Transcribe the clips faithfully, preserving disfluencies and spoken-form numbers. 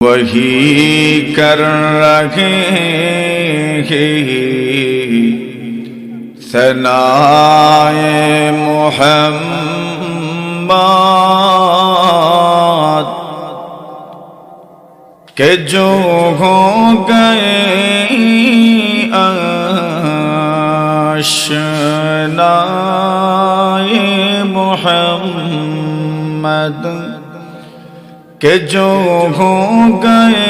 وہی کر رہے ہیں ثنائے محمد کہ جو ہو گئے آشنائے محمد، کہ جو ہو گئے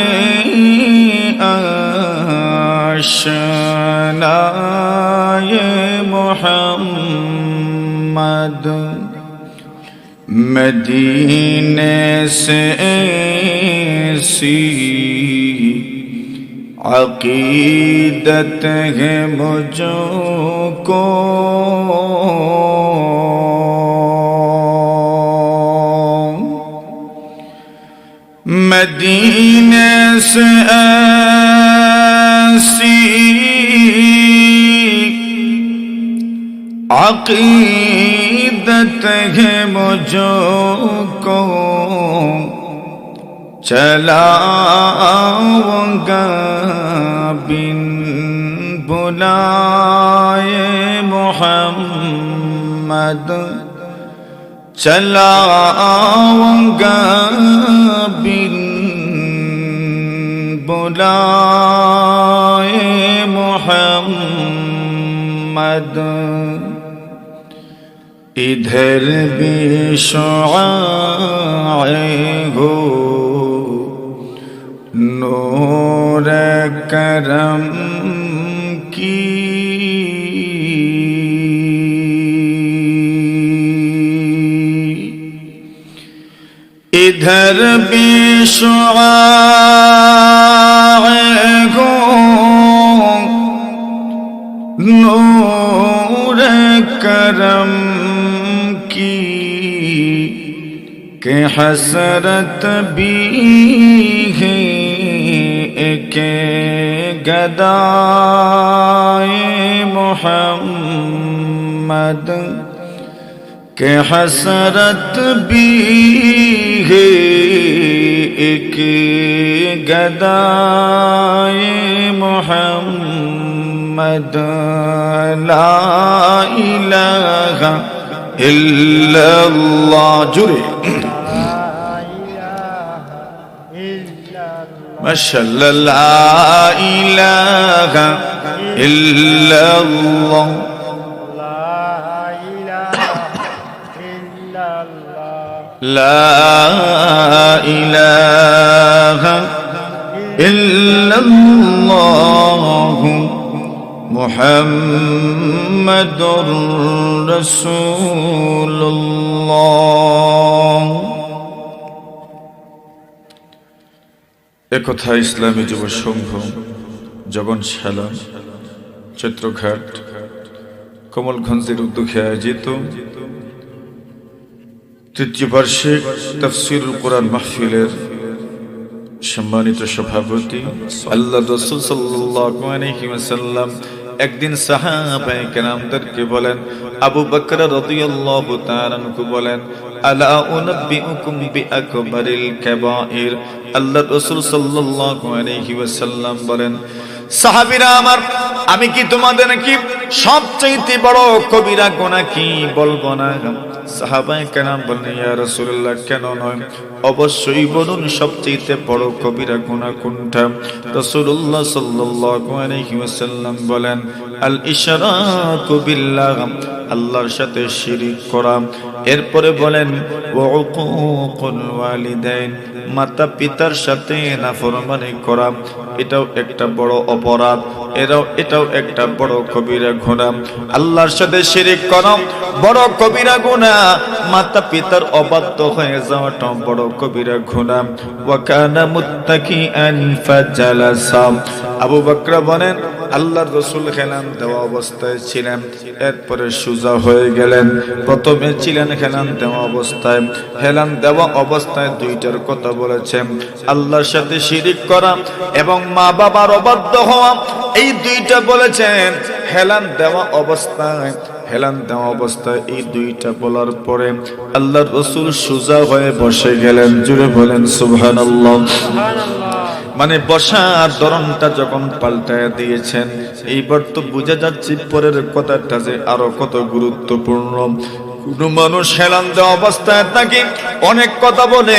آشنائے محمد۔ مدینے سے ایسی عقیدت ہے مجھ کو، مدینے سے ایسی عقیدت ہے مجھ کو، چلا آؤں گا بن بلائے محمد، چلا آؤں گا بن بلائے محمد۔ ادھر بھی شعاع ہو نور کرم کی، ادھر بھی شعاع ہو نور کرم کی، کہ حسرت بھی ہے ایک گدائے محمد، کہ حسرت بھی ہے ایک گدائے محمد۔ لا الہ الا اللہ۔ جوڑے۔ ماشاءاللہ۔ لا الہ الا اللہ۔ لا الہ الا اللہ محمد رسول اللہ۔ একথা ইসলামী যুব সংঘ, জগনশালা, চৈত্রঘাট, কমলগঞ্জের উদ্যোগে আয়োজিত তৃতীয় বার্ষিক তাফসীরুল কোরআন মাহফিলের সম্মানিত সভাপতি, আল্লাহর রাসূল সাল্লাল্লাহু আলাইহি ওয়াসাল্লাম একদিন সাহাবায়ে কেরামদেরকে বলেন, আবু বকর রাদিয়াল্লাহু তাআলা আনহু বলেন, আলা উনাব্বিউকুম বিআকবারিল কাবাইর। আল্লাহর রাসূল সাল্লাল্লাহু আলাইহি ওয়াসাল্লাম বলেন, সাহাবীরা আমার, আমি কি তোমাদেরকে সবচাইতে বড় কবিরা গুনাহ কি বলবো না? সাহাবায়ে কেরাম বলেন, ইয়া রাসূলুল্লাহ, কেন নয়? অবশ্যই বলুন, সবচাইতে বড় কবিরা গুনাহ কোনটা? রাসূলুল্লাহ সাল্লাল্লাহু আলাইহি ওয়াসাল্লাম বলেন, আল ইশরাকু বিল্লাহ, আল্লাহর সাথে শিরিক করা। এরপরে বলেন, ওয়া উকুকুল ওয়ালিদাইন, মাতা পিতার সাথে নাফরমানি করা, এটাও একটা বড় অপরাধ, এটাও, এটাও একটা বড় কবিরা গুনাহ। আল্লাহর সাথে শিরিক করা বড় কবিরা গুনাহ, মাতা পিতার অবাধ্য হয়ে যাওয়াটাও বড় কবিরা গুনাহ। ওয়া কানা মুত্তাকিআন ফাজালাসা। আবু বকর বলেন, আল্লাহর রাসূল হেলান দেওয়া অবস্থায় ছিলেন, এরপরে সোজা হয়ে গেলেন। প্রথমে ছিলেন হেলান দেওয়া অবস্থায়, হেলান দেওয়া অবস্থায় দুইটার কথা বলেছেন, আল্লাহর সাথে শিরিক করা এবং মা বাবার অবাধ্য হওয়া, এই দুইটা বলেছেন। হেলান দেওয়া অবস্থায়, হেলান দেওয়া অবস্থায় এই দুইটা বলার পরে আল্লাহর রাসূল সোজা হয়ে বসে গেলেন। জোরে বলেন সুবহানাল্লাহ। মানে বসার ধরনটা যখন পাল্টায় দিয়েছেন, এইবার তো বুঝা যাচ্ছে পরের কথাটা যে আরো কত গুরুত্বপূর্ণ। কোনো মানুষ হেলান দেওয়া অবস্থায় থাকে, অনেক কথা বলে,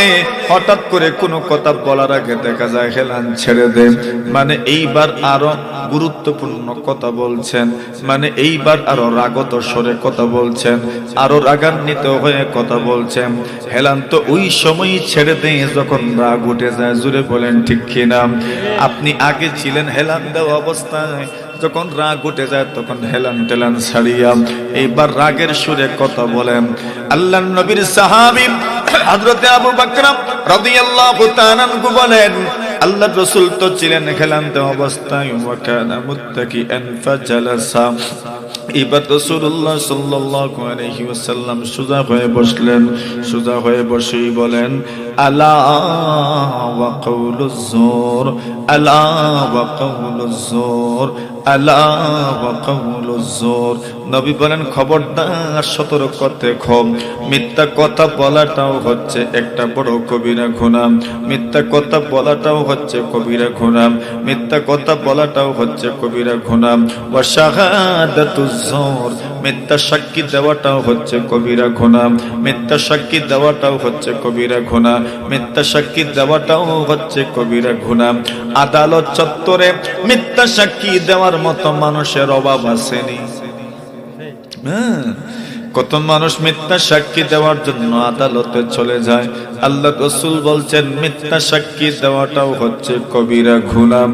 হঠাৎ করে কোনো কথা বলার আগে দেখা যায় হেলান ছেড়ে দেয়। মানে এইবার আরো গুরুত্বপূর্ণ কথা বলছেন, মানে এইবার আরো রাগত স্বরে কথা বলছেন, আরো রাগান্বিত হয়ে কথা বলছেন। হেলান তো ওই সময়ই ছেড়ে দেয় যখন রাগ উঠে যায়। জোরে বলেন ঠিক কিনা? আপনি আগে ছিলেন হেলান দেওয়া অবস্থায়, যখন রাগ উঠে যায় তখন হেলান টেলান ছাড়িয়া এইবার রাগের সুরে কথা বলেন। আল্লাহর নবীর সাহাবী হযরতে আবু বকর রাদিয়াল্লাহু তাআলা আনহু বলেন, আল্লাহর রাসূল তো ছিলেন হেলান দেওয়া অবস্থায়, ওয়া কানা মুত্তাকিআন ফাজালাসা। এবার রাসূলুল্লাহ সাল্লাল্লাহু আলাইহি ওয়াসাল্লাম সোজা হয়ে বসলেন। সোজা হয়ে বসেই বলেন, আলা ওয়া কাউলুজ জুর, আলা ওয়া কাউলুজ জুর, আলা ওয়া কাউলুজ জুর। নবী বলেন, খবরদার, সতর্ক থেকো, মিথ্যা কথা বলাটাও হচ্ছে একটা বড় কবিরা গুনাহ। মিথ্যা কথা বলাটাও হচ্ছে কবিরা গুনাহ। মিথ্যা কথা বলাটাও হচ্ছে কবিরা গুনাহ। ওয়া শাহাদাতুজ জুর, মিথ্যা সাক্ষী দেওয়াটাও হচ্ছে কবিরা গুনাহ। মিথ্যা সাক্ষী দেওয়াটাও হচ্ছে কবিরা গুনাহ। মিথ্যা সাক্ষী দেওয়াটাও হচ্ছে কবিরা গুনাহ। আদালত চত্বরে মিথ্যা সাক্ষী দেওয়ার মতো মানুষের অভাব আছেনি? হ্যাঁ, কত মানুষ মিথ্যা সাক্ষী দেওয়ার জন্য আদালতে চলে যায়। আল্লাহর রাসূল বলছেন, মিথ্যা সাক্ষী দেওয়াটাও হচ্ছে কবিরা গুনাহ।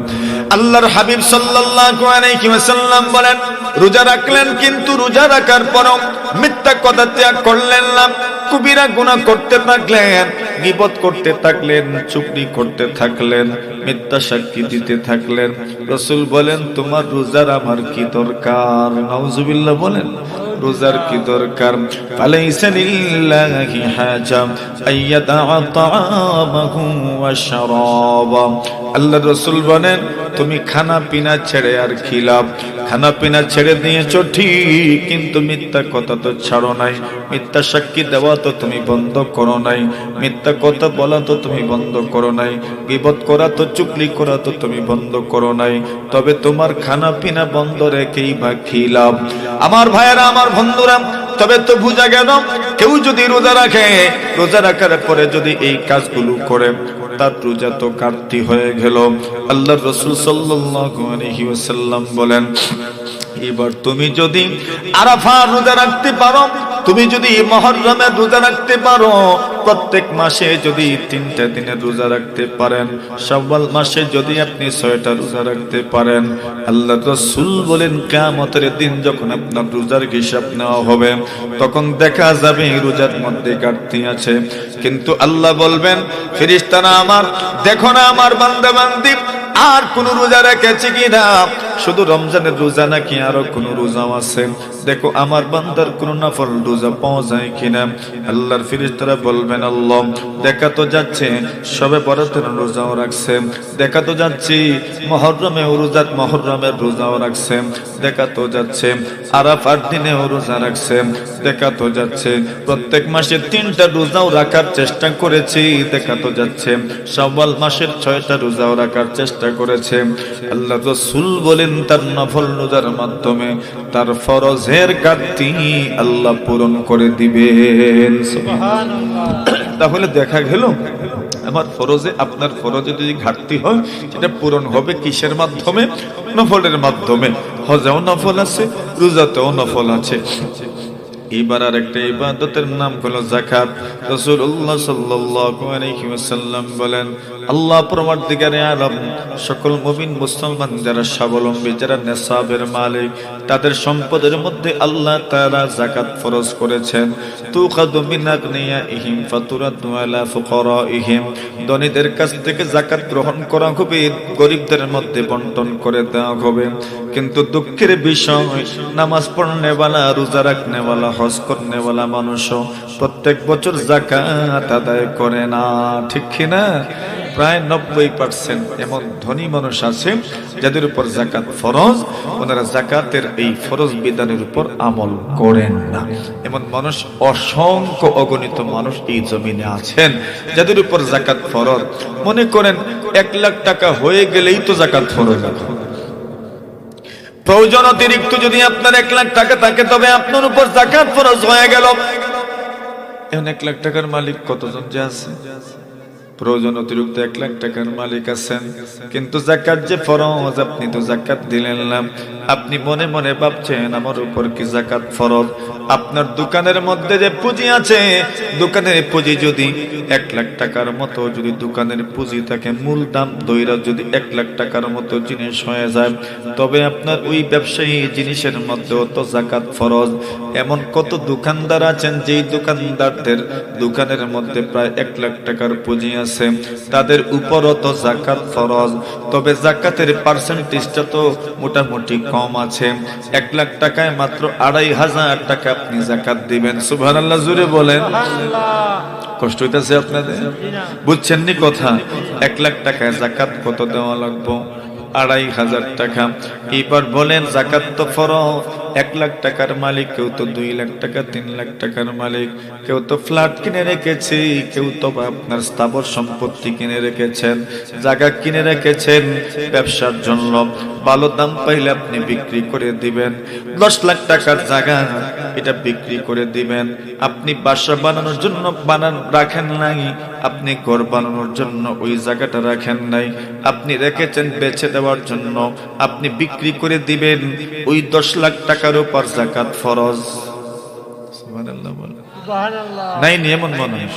আল্লাহর হাবিব সাল্লাল্লাহু আলাইহি ওয়াসাল্লাম বলেন, রোজা রাখলেন, কিন্তু রোজা রাখার পরও মিথ্যা কথা ত্যাগ করলেন না, কবিরা গুনাহ করতে থাকলেন, গীবত করতে থাকলেন, চুগলি করতে থাকলেন, মিথ্যা সাক্ষী দিতে থাকলেন। রাসূল বলেন, তোমার রোজার আমার কি দরকার? নাউজুবিল্লাহ বলেন, রোজার কি দরকার? ফালাইসা লিল্লাহি হাজা আইয়াদা তাআমাহু ওয়া শারাবা। আল্লাহর রাসূল বলেন, তুমি খানা পিনা ছেড়ে আর কি লাভ? খানা পিনা ছেড়ে দিয়েছো ঠিক, কিন্তু মিথ্যা কথা তো ছাড়ো নাই, মিথ্যা সাক্ষী দেওয়া তো তুমি বন্ধ করো নাই, মিথ্যা কথা বলা তো তুমি বন্ধ করো নাই, গীবত করা তো, চুগলি করা তো তুমি বন্ধ করো নাই। তবে তোমার খানা পিনা বন্ধ রেখেই বা কি লাভ? আমার ভাইয়েরা, আমার বন্ধুরা, তবে তো বুঝা গেল, কেউ যদি রোজা রাখে, রোজা রাখার পরে যদি এই কাজগুলো করে, তার রোজা তো ঘাটতি হয়ে গেল। আল্লাহর রাসূল সাল্লাল্লাহু আলাইহি ওয়াসাল্লাম বলেন, এবার তুমি যদি আরাফার রোজা রাখতে পারো, তুমি যদি মুহররমের রোজা রাখতে পারো, প্রত্যেক মাসে যদি তিনটা দিনের রোজা রাখতে পারেন, শাওয়াল মাসে যদি আপনি ছয়টা রোজা রাখতে পারেন, আল্লাহর রাসূল বলেন, কিয়ামতের দিন যখন আপনার রোজার হিসাব নেওয়া হবে, তখন দেখা যাবে এই রোজার মধ্যে ঘাটতি আছে। কিন্তু আল্লাহ বলবেন, ফিরিস্তারা আমার, দেখো না আমার বান্দা বান্দি আর কোন রোজা রেখেছে কিনা, শুধু রমজানের রোজা নাকি আরো কোন রোজাও আছে, দেখো আমার বান্দার কোন নফল রোজা পাওয়া যায় কিনা। আল্লাহর ফিরিস্তারা বলবেন, আল্লাহ, দেখা তো যাচ্ছে শবে বরাতের রোজাও রাখছে, দেখা তো যাচ্ছে মুহররমে রোজাত মুহররমের রোজাও রাখছে, দেখা তো যাচ্ছে আরাফার দিনেও রোজা রাখছে, দেখা তো যাচ্ছে প্রত্যেক মাসে তিনটা রোজাও রাখার চেষ্টা করেছে, দেখা তো যাচ্ছে শাওয়াল মাসের ছয়টা রোজাও রাখার চেষ্টা করেছে। আল্লাহর রাসূল বলেন, তার নফল রোজার মাধ্যমে তার ফরজের ঘাটতি আল্লাহ পূরণ করে দিবেন। সুবহানাল্লাহ। তাহলে দেখা গেল, আমার ফরজে, আপনার ফরজে যদি ঘাটতি হয়, সেটা পূরণ হবে কিসের মাধ্যমে? নফলের মাধ্যমে। হজেও নফল আছে, রোজাতেও নফল আছে। এবার আর একটা ইবাদতের নাম হলো যাকাত। রাসূলুল্লাহ সাল্লাল্লাহু আলাইহি ওয়াসাল্লাম বলেন, আল্লাহ পরওয়ারদিগারে আলম, সকল মুমিন মুসলমান যারা স্বাবলম্বী, যারা নেসাবের মালিক, তাদের সম্পদের মধ্যে আল্লাহ তাআলা যাকাত ফরজ করেছেন। তুখাযু মিন আগনিয়াইহিম ফাতুরাদ্দু আলা ফুকারাইহিম। ধনীদের কাছ থেকে যাকাত গ্রহণ করা হবে, গরিবদের মধ্যে বন্টন করে দেওয়া হবে। কিন্তু দুঃখের বিষয়, নামাজ পড়নেওয়ালা, রোজা রাখনেওয়ালা, হজ করনেওয়ালা মানুষও প্রত্যেক বছর যাকাত আদায় করে না, ঠিক কি না? প্রায় নব্বই পার্সেন্ট এমন ধনী মানুষ আছে যাদের উপর যাকাত ফরজ, ওনারা যাকাতের এই ফরজ বিধানের উপর আমল করেন না। এমন মানুষ অসংখ্য অগণিত মানুষ এই জমিনে আছেন যাদের উপর যাকাত ফরজ। মনে করেন এক লাখ টাকা হয়ে গেলেই তো যাকাত ফরজ। এখন প্রয়োজন অতিরিক্ত যদি আপনার এক লাখ টাকা থাকে, তবে আপনার উপর যাকাত ফরজ হয়ে গেল। এখন এক লাখ টাকার মালিক কতজন যে আছে? প্রয়োজন অতিরিক্ত এক লাখ টাকার মালিক আছেন, কিন্তু যাকাত যে ফরজ, আপনি তো যাকাত দিলেন না। আপনি মনে মনে ভাবছেন, "আমার উপর কি যাকাত ফরজ?" আপনার দোকানের মধ্যে যে পুঁজি আছে, দোকানের পুঁজি যদি এক লাখ টাকার মতো যদি দোকানের পুঁজি থাকে, মূলধন ধইরা যদি এক লাখ টাকার মতো জিনিস হয়ে যায়, তবে আপনার ওই ব্যবসায়ী জিনিসের মধ্যেও তো যাকাত ফরজ। এমন কত দোকানদার আছেন, যেই দোকানদারদের দোকানের মধ্যে প্রায় এক লাখ টাকার পুঁজি আছে, তাদের উপরও তো যাকাত ফরজ। তবে যাকাতের পার্সেন্টেজটা তো মোটামুটি কম আছে। এক লাখ টাকায় মাত্র আড়াই হাজার টাকা আপনি যাকাত দিবেন। সুবহানাল্লাহ, জোরে বলেন। কষ্ট হইতাছে আপনাদের? বুঝছেন নি কথা? এক লাখ টাকায় যাকাত কত দেওয়া লাগবো? আড়াই হাজার টাকা। এবার বলেন, যাকাত তো ফরজ, এক লাখ টাকার মালিক, কেউ তো দুই লাখ টাকা, তিন লাখ টাকার মালিক, কেউ তো ফ্ল্যাট কিনে রেখেছে, কেউ তো বা আপনার স্থাবর সম্পত্তি কিনে রেখেছেন, জায়গা কিনে রেখেছেন ব্যবসার জন্য, ভালো দাম পাইলে আপনি বিক্রি করে দিবেন। দশ লাখ টাকার জায়গা, এটা বিক্রি করে দিবেন। আপনি বাসা বানানোর জন্য বানান রাখেন নাই, আপনি ঘর বানানোর জন্য ওই জায়গাটা রাখেন নাই, আপনি রেখেছেন বেচে দেওয়ার জন্য, আপনি বিক্রি করে দিবেন। ওই দশ লাখ টাকার উপর যাকাত ফরজ। সুবহানাল্লাহ বলেন। নাই নি এমন মানুষ?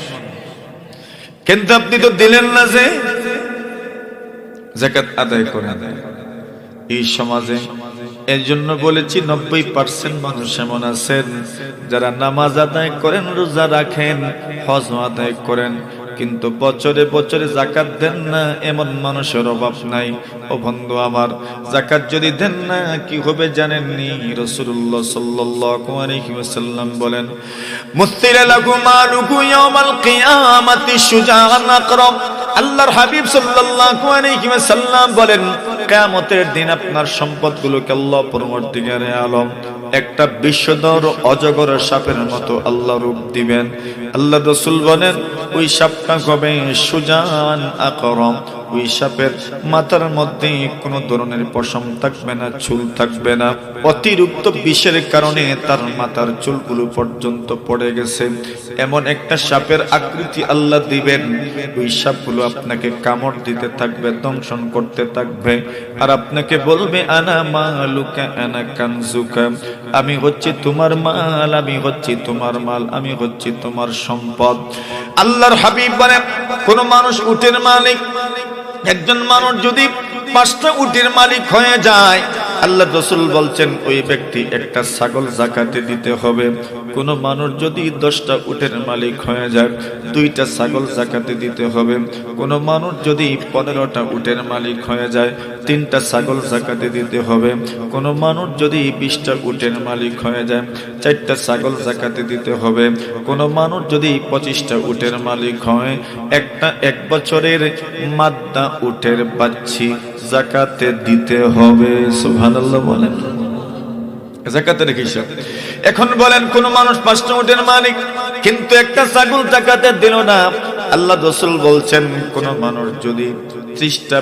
কিন্তু আপনি তো দিলেন না যে যাকাত আদায় করেন এই সমাজে। এর জন্য বলেছি, নব্বই পার্সেন্ট মানুষ এমন আছেন যারা নামাজ আদায় করেন, রোজা রাখেন, হজ আদায় করেন, কিন্তু বছরে বছরে যাকাত দেন না, এমন মানুষের অভাব নাই। ও বন্ধু আমার, যাকাত যদি দেন না, কি হবে জানেননি? রাসূলুল্লাহ সাল্লাল্লাহু আলাইহি ওয়াসাল্লাম বলেন, "মুসিলা লাহু মালুহু ইয়াউমাল কিয়ামাতি শুজাআন আকরা।" আল্লাহর হাবিব সাল্লাল্লাহু আলাইহি ওয়াসাল্লাম বলেন, কিয়ামতের দিন আপনার সম্পদগুলোকে আল্লাহ পরওয়ারদিগারে আলম একটা বিষধর অজগর সাপের মতো আল্লাহ রূপ দিবেন। আল্লাহর রাসূল বলেন, ওই সাপটা হবে শুজাআন আকরা। ওই সাপের মাথার মধ্যে কোনো ধরনের পশম থাকবে না, চুল থাকবে না। অতিরিক্ত বিষের কারণে তার মাথার চুলগুলো পর্যন্ত পড়ে গেছে। এমন একটা সাপের আকৃতি আল্লাহ দিবেন, ওই সাপগুলো আপনাকে কামড় দিতে থাকবে, দংশন করতে থাকবে, আর আপনাকে বলবে, "আনা মালুকা, আনা কানজুকা।" আমি হচ্ছি তোমার মাল, আমি হচ্ছি তোমার মাল, আমি হচ্ছি তোমার সম্পদ। আল্লাহর হাবিব বলেন, কোন মানুষ উটের মালিক, একজন মানুষ যদি পাঁচটা উটের মালিক হয়ে যায়, আল্লাহর রাসূল বলছেন, ওই ব্যক্তি একটা ছাগল যাকাতে দিতে হবে। কোন মানুষ যদি দশটা উটের মালিক হয়ে যায়, দুইটা ছাগল যাকাতে দিতে হবে। কোন মানুষ যদি পনেরোটা উটের মালিক হয়ে যায়, তিনটা ছাগল যাকাতে দিতে হবে। কোন মানুষ যদি বিশটা উটের মালিক হয়ে যায়, চারটা ছাগল যাকাতে দিতে হবে। কোন মানুষ যদি পঁচিশটা উটের মালিক হয়, একটা এক বছরের মাদ্দা উটের বাচ্চি যাকাতে দিতে হবে। সুবহানাল্লাহ বলেন। যাকাতের হিসাব। এখন বলেন, কোন মানুষ পাঁচটা উটের মালিক, কিন্তু একটা ছাগল যাকাতে দিল না। আল্লাহর রাসূল বলছেন, কোন মানুষ যদি ত্রিশটা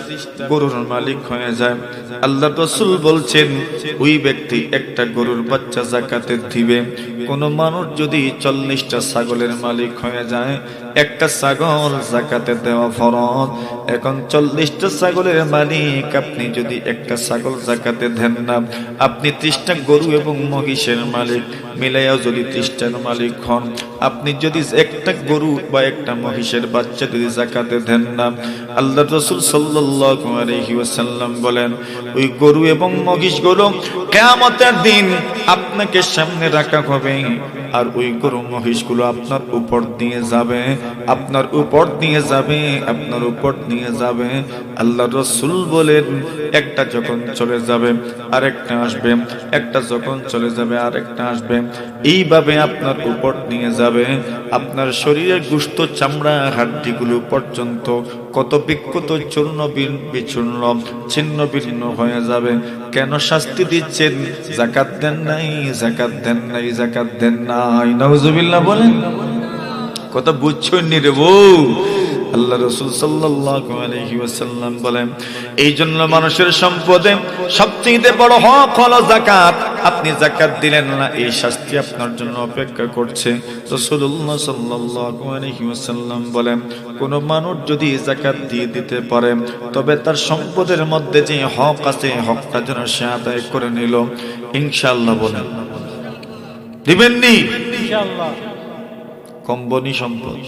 গরুর মালিক হয়ে যায়, আল্লাহর রাসূল বলছেন, ওই ব্যক্তি একটা গরুর বাচ্চা যাকাতে দিবে। কোন মানুষ যদি চল্লিশটা ছাগলের মালিক হয়ে যায়, একটা ছাগল যাকাতে দেওয়া ফরজ। এখন চল্লিশটা ছাগলের মালিক, আপনি যদি একটা ছাগল যাকাতে দেন না, আপনি ত্রিশটা গরু এবং মহিষের মালিক, মিলাইয়াও যদি ত্রিশটার মালিক হন, আপনি যদি একটা গরু বা একটা মহিষের বাচ্চা যদি যাকাতে দেন না, আল্লাহর রাসূল সাল্লাল্লাহু আলাইহি ওয়াসাল্লাম বলেন, ওই গরু এবং মহিষগুলো কিয়ামতের দিন আপনাকে সামনে রাখা হবে, আর ওই গরু মহিষগুলো আপনার উপর দিয়ে যাবে, আপনার উপর দিয়ে যাবে, আপনার উপর দিয়ে যাবে। আল্লাহর রাসূল বলেন, একটা যখন চলে যাবে, আরেকটা আসবে, একটা যখন চলে যাবে, আরেকটা আসবে। এইভাবে আপনার উপর দিয়ে যাবে, আপনার শরীরের গোশত, চামড়া, হাড্ডিগুলো পর্যন্ত কত বিক্ষত চূর্ণ বিন-, বিচূর্ণ, ছিন্ন ভিন্ন হয়ে যাবে। কেন শাস্তি দিচ্ছেন? জাকাত দেন নাই, জাকাত দেন নাই, জাকাত দেন নাই। নাউজুবিল্লাহ বলেন। কথা বুঝছইন নি রে বউ? আল্লাহ রসুল সাল্লাল্লাহু আলাইহি ওয়াসাল্লাম বলেন, এই জন্য মানুষের সম্পদে সবচেয়ে বড় হক হলো জাকাত। আপনি জাকাত দিলেন না, এই শাস্তি আপনার জন্য অপেক্ষা করছে। রাসূলুল্লাহ সাল্লাল্লাহু আলাইহি ওয়াসাল্লাম বলেন, কোনো মানুষ যদি জাকাত দিয়ে দিতে পারে, তবে তার সম্পদের মধ্যে যে হক আছে, হকটা যেন সে আদায় করে নিল। ইনশাআল্লাহ বলেন, দিবেননি? ইনশাআল্লাহ। কমবনি সম্পদ,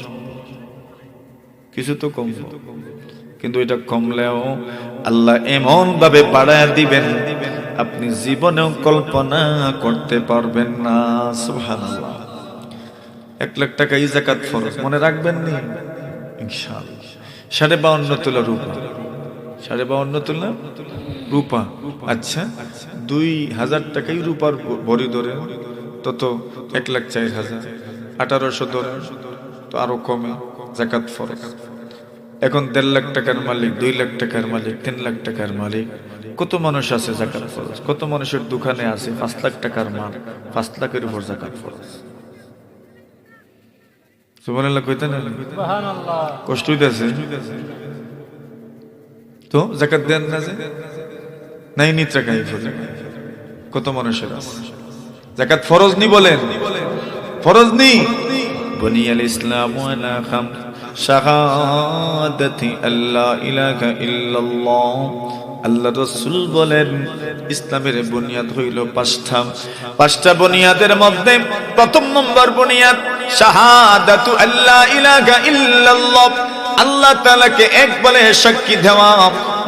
কিছু তো কমব, কিন্তু এটা কমলেও আল্লাহ এমন ভাবে বাড়ায় দিবেন, আপনি জীবনেও কল্পনা করতে পারবেন না। সুবহানাল্লাহ। এক লাখ টাকা ই জাকাত ফরজ, মনে রাখবেন নি? ইনশাআল্লাহ। সাড়ে বাউন্ন তোলা রূপা, সাড়ে বাউন্ন তোলা রূপা। আচ্ছা, দুই হাজার টাকাই রূপার ভ-, ভরি ধরে, তত এক লাখ চার হাজার, আঠারোশো ধরে, তো আরো কমে জাকাত ফরজ। এখন দেড় লাখ টাকার মালিক, দুই লাখ টাকার মালিক, তিন লাখ টাকার মালিক, কত মানুষ আছে জাকাত ফরজ? কত মানুষের দোকানে আছে পাঁচ লাখ টাকার মাল, পাঁচ লাখের উপর জাকাত ফরজ? সুবহানাল্লাহ কইতা না? সুবহানাল্লাহ। কষ্ট হইতাছে? তো জাকাত দেন না যে? নাই, নিত্রা খাই ফজর। কত মানুষের আছে? জাকাত ফরজ নি বলেন? ফরজ নি? বুনিয়াল ইসলামু আলা খামস, শাহাদাতি আল্লা ইলাহা ইল্লাল্লাহ। আল্লাহ রসুল বলেন, ইসলামের বুনিয়াদ হইল পাঁচটা। পাঁচটা বুনিয়াদের মধ্যে প্রথম নম্বর বুনিয়াদ শাহাদাতু আল্লা ইলাহা ইল্লাল্লাহ, আল্লাহ তাআলাকে এক বলে সাক্ষী দেওয়া,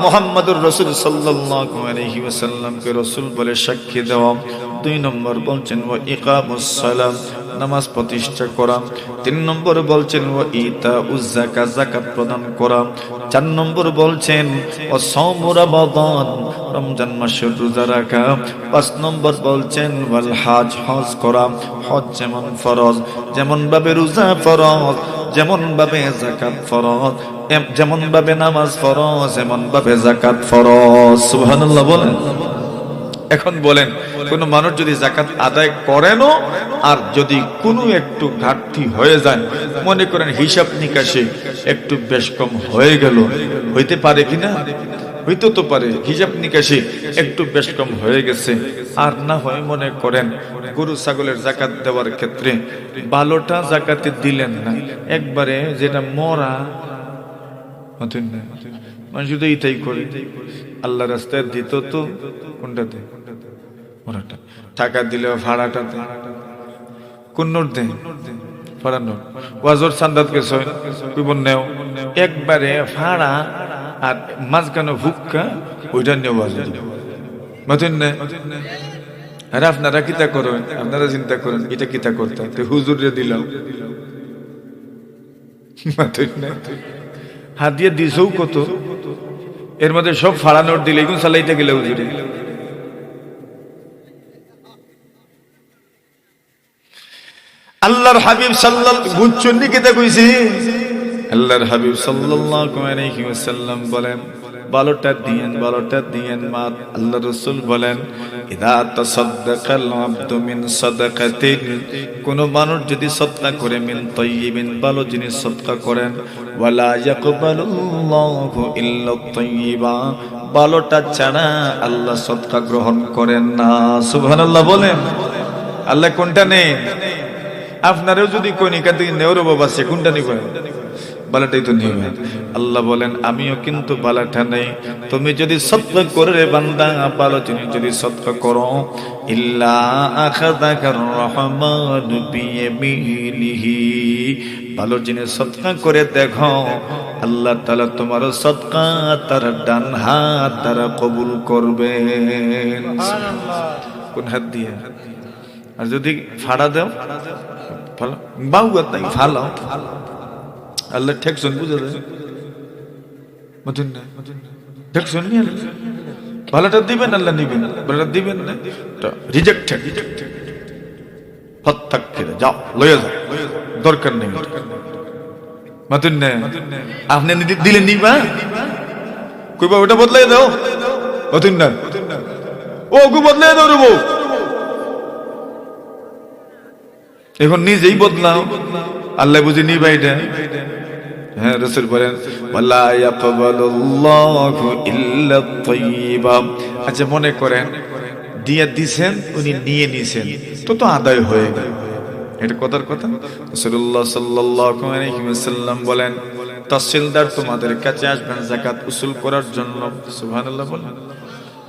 মুহাম্মাদুর রাসূল সাল্লাল্লাহু আলাইহি ওয়াসাল্লামকে রাসূল বলে সাক্ষী দেওয়া। দুই নম্বর বলছেন, ওয়া ইকামুস সালাহ, নামাজ প্রতিষ্ঠা করা। তিন নম্বর বলছেন, ওয়া ইতাউজ যাকাত, যাকাত প্রদান করা। চার নম্বর বলছেন, ওয়া সাওমু রমাদান, রমজান মাসের রোজা রাখা। পাঁচ নম্বর বলছেন, ওয়াল হাজ, হজ করা। হজ যেমন ফরজ, যেমন ভাবে রোজা ফরজ, যেমন ভাবে যাকাত ফরজ, এম-, যেমন ভাবে নামাজ ফরজ, এমন ভাবে যাকাত ফরজ। সুবহানাল্লাহ বলেন। এখন বলেন, কোনো মানুষ যদি যাকাত আদায় করেনও, আর যদি কোনো একটু ঘাটতি হয়ে যায়, মনে করেন হিসাব নিকাশে একটু বেশ কম হয়ে গেল, হইতে পারে কি না? হইতে তো পারে, হিসাব নিকাশে একটু বেশ কম হয়ে গেছে। আর না হয় মনে করেন গরু ছাগলের যাকাত দেওয়ার ক্ষেত্রে ভালোটা যাকাতে দিলেন না, একবারে যেটা মরা, বুঝেন না? মানুষ তো ইটাই করে, আল্লাহ রাস্তায় দিত তো কোনটাতে? মরাটা। টাকা দিলেও ফাড়াটাতে। কোন নোট দেয়? ফাড়া নোট। ওয়াজর চান্দাত গেছে, কইব নেও। একবারে ফাড়া আর মাঝখানে হুক্কা, ওইটা নিয়ে ওয়াজ দিব। বুঝেন না? আর আপনারা কিতা করেন? আপনারা চিন্তা করেন, এটা কিতা করতাম? তো হুজুররে দিলাম। বুঝেন না? হাদিয়া দিছও কত? এর মধ্যে সব ফাড়া নোট দিলে, এখন চালাইতে গেলে হুজুরে। আল্লাহর হাবিব সাল্লাল্লাহু, বুঝছইন নি কিতা কইছি? আল্লাহর হাবিব সাল্লাল্লাহু আলাইহি ওয়াসাল্লাম বলেন, ভালোটা দিয়েন, ভালোটা দিয়েন, মাত। আল্লাহর রাসূল বলেন, ইযা তাসাদ্দাকাল আবদু মিন সাদাকাতিন, কোন মানুষ যদি সদকা করে, মিন তাইয়িবিন, ভালো জিনিস সদকা করেন, ওয়ালা ইয়াকবালুল্লাহু ইল্লা তাইয়িবা, ভালোটা ছাড়া আল্লাহ সদকা গ্রহণ করেন না। সুবহানাল্লাহ বলেন। আল্লাহ কোনটা নেন? আপনারেও যদি কইন, এখান থেকে নেও রে বাবা, সে কোনটা নিবেন? ভালোটাই তো নিবেন। আল্লাহ বলেন, আমিও কিন্তু ভালোটা নেই। তুমি যদি সদকা করে রে বান্দা, ভালো জিনিস যদি সদকা করো, ইল্লা আখাযাকার রহমানু বিয়ামিনিহি, ভালো জিনিস সদকা করে দেখো, আল্লাহ তাআলা তোমার সদকা তার ডান হাত দ্বারা কবুল করবেন। সুবহানাল্লাহ। কোন হাত দিয়ে? আর যদি ফাড়া দাও, ফালা-, বাউ হাত নাই, ফালাও। আল্লাহ ঠেকছইন বুঝা যায়। বুঝেন না? ঠেকছইন নি আল্লাহ? ভালোটা দিবেন, আল্লাহ নিবেন, ভালোটা দিবেন না, তো রিজেক্টেড। প্রত্যাখ্যাত, যাও, লইয়া যাও, দরকার নেই। মাতুন না। আপনে নি-, দিলে নিবা? কইবা, "ওটা বদলাই দাও।" মাতুন না। ও, ওগু বদলাই দাও রে বউ। এখন নিজেই বদলাও, আল্লাহ বুঝি নিবা এটা? হ্যাঁ, রাসূল বলেন, "ওয়ালা ইয়াকবালুল্লাহু ইল্লা তাইয়িবা।" আচ্ছা, মনে করেন দিয়া দিছেন, উনি নিয়ে নিছেন, তো, তো আদায় হয়ে গেল। এটা কথার কথা। রাসূলুল্লাহ সাল্লাল্লাহু আলাইহি ওয়াসাল্লাম বলেন, "তহসিলদার তোমাদের কাছে আসবেন জাকাত উসুল করার জন্য।" সুবহানাল্লাহ বলেন।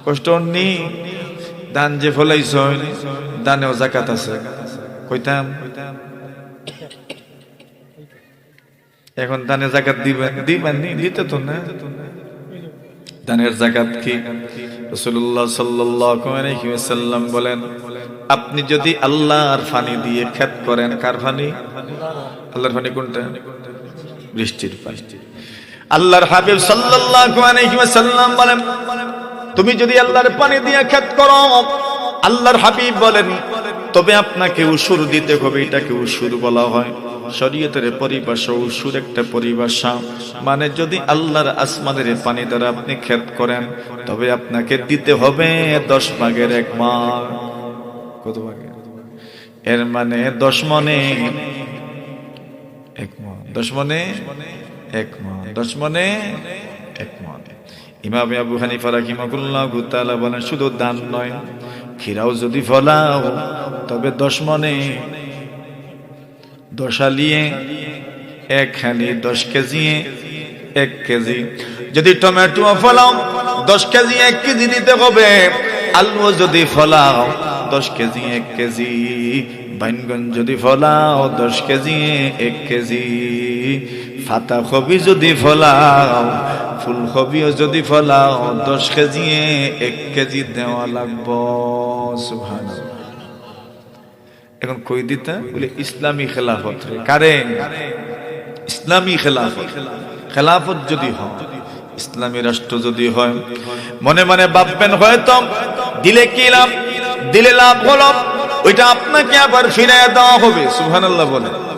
কষ্ট নি, ধান যে ফলাইছইন, ধানেও জাকাত আছে। কইতাম, এখন ধানে জাকাত দিবেন, দিবেন নি, দিতে তো না। ধানের জাকাত কি? রাসূলুল্লাহ সাল্লাল্লাহু আলাইহি ওয়াসাল্লাম বলেন, "আপনি যদি আল্লাহর পানি দিয়ে ক্ষেত করেন", কার পানি? আল্লাহর পানি কোনটা? বৃষ্টির পানি। আল্লাহর হাবিব সাল্লাল্লাহু আলাইহি ওয়াসাল্লাম বলেন, "তুমি যদি আল্লাহর পানি দিয়ে ক্ষেত করো", আল্লাহর হাবিব বলেন, "তবে আপনাকে উশুর দিতে হবে।" এটাকে উশুর বলা হয়। শরীয়তের পরিভাষা, উশুর একটা পরিভাষা, মানে যদি আল্লাহর আসমানের পানি দ্বারা আপনি ক্ষেত করেন, তবে আপনাকে দিতে হবে দশ ভাগের এক ভাগ। কত ভাগে? এর মানে দশ মণে এক মণ। দশ মণে এক মণ। দশ মণে এক মণ। ইমাম আবু হানিফা রাহিমাহুল্লাহু তাআলা বলেন, শুধু ধান নয়, খিরাও যদি ফলাও, তবে দশ মণে দশ আলিয়ে এক হালি, দশ কেজিয়ে এক কেজি। যদি টমেটো ফলাও, দশ কেজি এক কেজি দিতে হবে। আলু যদি ফলাও, দশ কেজি এক কেজি। বাইনগন যদি ফলাও, দশ কেজি এক কেজি। পাতা কবি যদি ফলাও, ফুলকবিও যদি ফলাও, দশ কেজি এক কেজি দেওয়া লাগবো। সুবহানাল্লাহ। এখন কই দিতা? বলে, ইসলামী খেলাফত রে। কারে? ইসলামী খেলাফত। খেলাফত যদি হয়, ইসলামী রাষ্ট্র যদি হয়, মনে মনে ভাববেন হয়তো, দিলে কি লাভ? দিলে লাভ হলো, ওইটা আপনাকে আবার ফিরাইয়া দেওয়া হবে। সুবহানাল্লাহ বলে।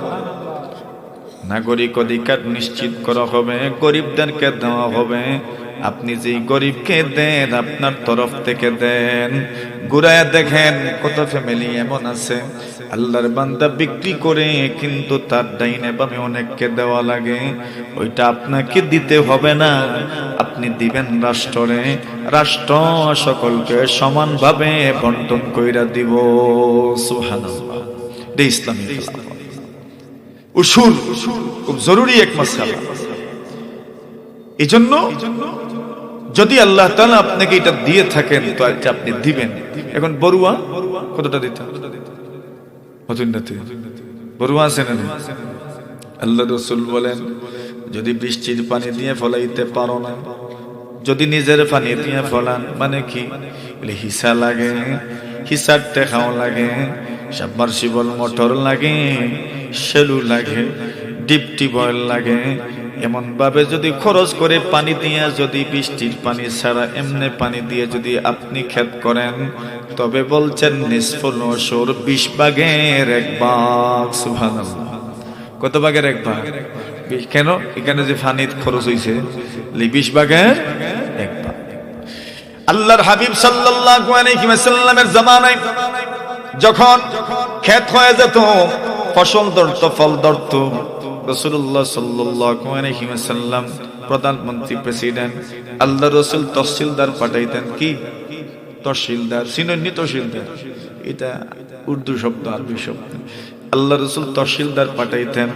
নাগরিক অধিকার নিশ্চিত করা হবে, গরিবদেরকে দেওয়া হবে। আপনি যেই গরিবকে দেন, আপনার তরফ থেকে দেন। ঘুরাইয়া দেখেন, কত ফ্যামিলি এমন আছে, আল্লাহর বান্দা বিক্রি করে, কিন্তু তার ডাইনে বামে অনেককে দেওয়া লাগে। ওইটা আপনাকে দিতে হবে না, আপনি দিবেন রাষ্ট্ররে। রাষ্ট্র সকলকে সমানভাবে বন্টন কইরা দিব। সুবহানাল্লাহ। এটা ইসলামী খেলাফত। উসুল খুব জরুরি এক মাসআলা। এই জন্য যদি আল্লাহ তাআলা আপনাকে এটা দিয়ে থাকেন, তো এটা আপনি দিবেন। এখন বড়ুয়া কতটা দিতা? অতুন্নতি। বড়ুয়া আছে না নাই? আল্লাহ রসুল বলেন, যদি বৃষ্টির পানি দিয়ে ফলাইতে পারো না, যদি নিজের পানি দিয়ে ফলান, মানে কি? বলে, হিসা লাগে, হিসার টেকাও লাগে, সাবমার্সিবল মোটর লাগে, সেলু লাগে, ডিপ টিউবওয়েল লাগে। এমন ভাবে যদি খরচ করে পানি দিয়ে, যদি বৃষ্টির পানি ছাড়া এমনে পানি দিয়ে যদি আপনি ক্ষেত করেন, তবে বলছেন নিসফুল উশুর, বিশ ভাগের এক ভাগ। সুবহানাল্লাহ। কত ভাগের এক ভাগ? বিশ। কেন? এখানে যে পানির খরচ হইছে, লি-, বিশ ভাগের এক ভাগ। আল্লাহর হাবিব সাল্লাল্লাহু আলাইহি ওয়াসাল্লামের জামানায় যখন ক্ষেত হয়ে যেত, ফসল ধরত, ফল ধরত, রাসূলুল্লাহ সাল্লাল্লাহু আলাইহি ওয়াসাল্লাম, প্রধানমন্ত্রী, প্রেসিডেন্ট, আল্লাহর রসুল তহসিলদার পাঠাইতেন। কি? তহসিলদার। চিনইন নি তহসিলদার? এটা উর্দু শব্দ, আরবি শব্দ। আল্লাহর রসুল তহসিলদার পাঠাইতেন